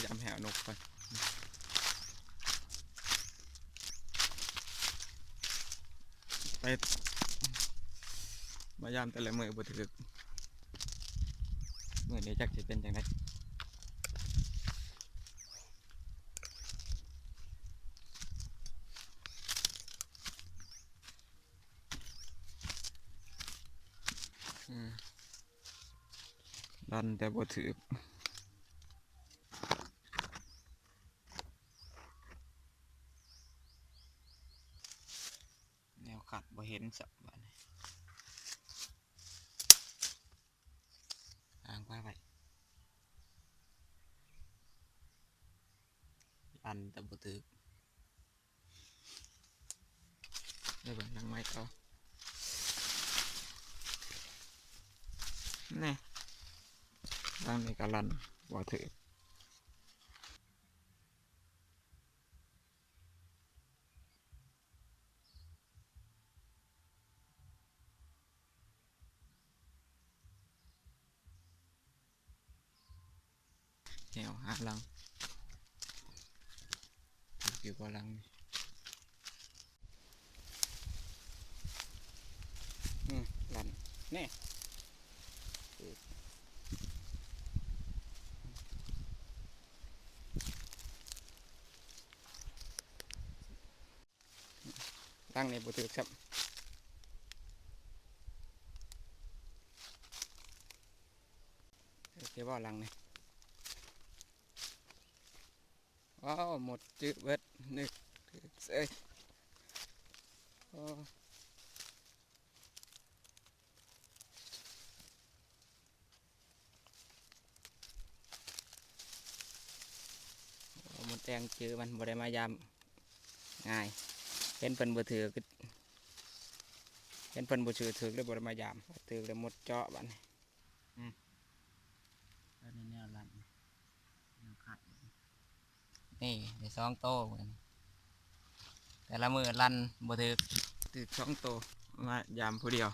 ຍາມແຫ້ວນົກກ່ອນ ໄປມາຍາມແຕ່ລະມື້ບໍ່ຖືກ ມື້ນີ້ຈັກຊິເປັນຈັ່ງໃດ. ອືມ ລັນແຕ່ບໍ່ຖືກ ແນວຂັດບໍ່ເຫັນຊະບາດນີ້ ອາງໄວ້ໄວ້ ອັນແຕ່ບໍ່ຖືກ ໄດ້ເບິ່ງຫຼັງໃໝ່ຕໍ່ ນີ້ ຫຼັງນີ້ກໍລັນບໍ່ຖືກ. ແນວຫາຫຼັງ ຢູ່ບໍ່ຫຼັງນີ້ ອືມ ລັນ ແນ່. ຫຼັງນີ້ບໍ່ຖືກຊ້ຳ ຖືກຢູ່ບໍ່ຫຼັງນີ້? ວ້າວ ມົດຈື່ເບິດ ນຶກຖືກເສີຍ ໂອ້. ມົດແດງຈື່ມັນບໍ່ໄດ້ມາຢາມງ່າຍ ເຫັນເພິ່ນບໍ່ຖືກ ເຫັນເພິ່ນບໍ່ຊື່ຖືກເລີຍບໍ່ໄດ້ມາຢາມ ຖືກແລ້ວມົດເຈາະບາດນີ້ ອືມ ອັນນີ້ແນວລັນ ແນວຂັດ ນີ້ໄດ້ສອງໂຕມື້ນີ້ ແຕ່ລະມື້ລັນບໍ່ຖືກ ຖືກສອງໂຕ ມາຢາມຜູ້ດຽວ